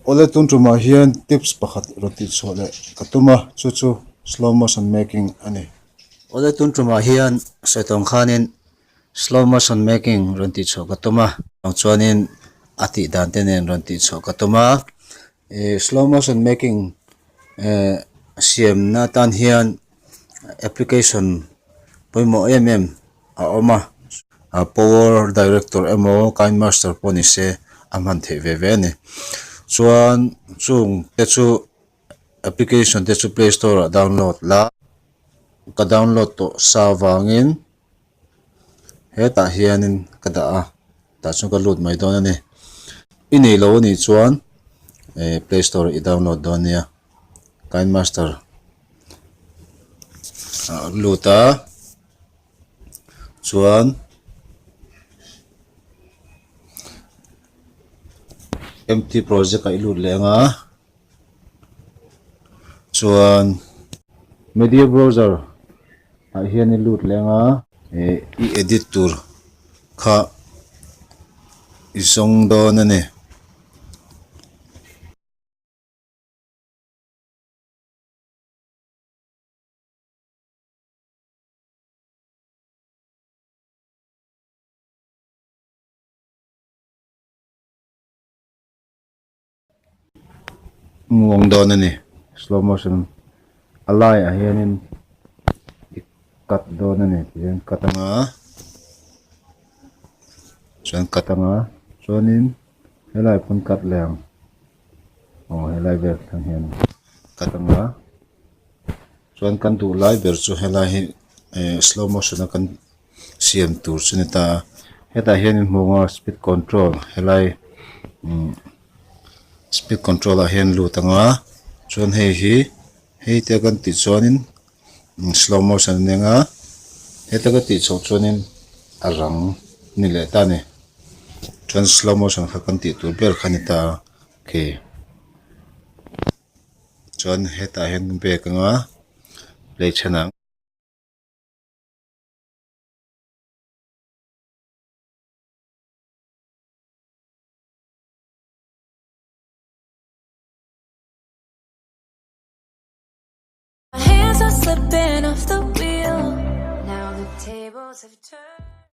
Awle tun tumah hian tips pakhat rawn tih chhuah leh ka tum a, chu chu slow motion making a ni. Awle tun tumah hian sawi tawng khanin slow motion making rawn tih chhuah ka tum a, chuanin a tih dan te nen rawn tih chhuah ka tum a. Ih slow motion making eh siamna atan hian application pawimawh em em a awm a, power director emaw kind master pawh ni se a hman theih ve ve a ni chuan chung te chu application te chu play store ah download la ka download tawh sa vangin hetah hianin ka dah a tah chuan ka lut mai dawn a ni i nei lo anih chuan eh play store ah i download dawn nia kind master ah lut a. Chuan empty project ah i lut leh ang a chuan media browser ah hian i lut leh ang a eh i edit tur kha i zawng dawn a ni. Muang dawn a ni slow motion a laiah hianin i cut dawn a ni tihian cut anga chuan cut anga chuanin helai pawn cut leh ang aw helai vel thleng hian cut anga. Chuan kan duh lai ber chu helai hi eh slow motion a kan siam tur chu a ni ta a hetah hian in hmu ang a speed control helai umm speed control ah hian lut ang a chuan hei hi hei te kan tih chuanin slow motion a ni ang a heta ka tih chhoh chuanin a rang a ni leh ta a ni chuan slow motion kha kan tih tur ber kha a ni ta a khi. Chuan hetah hian bag anga play chhan ang.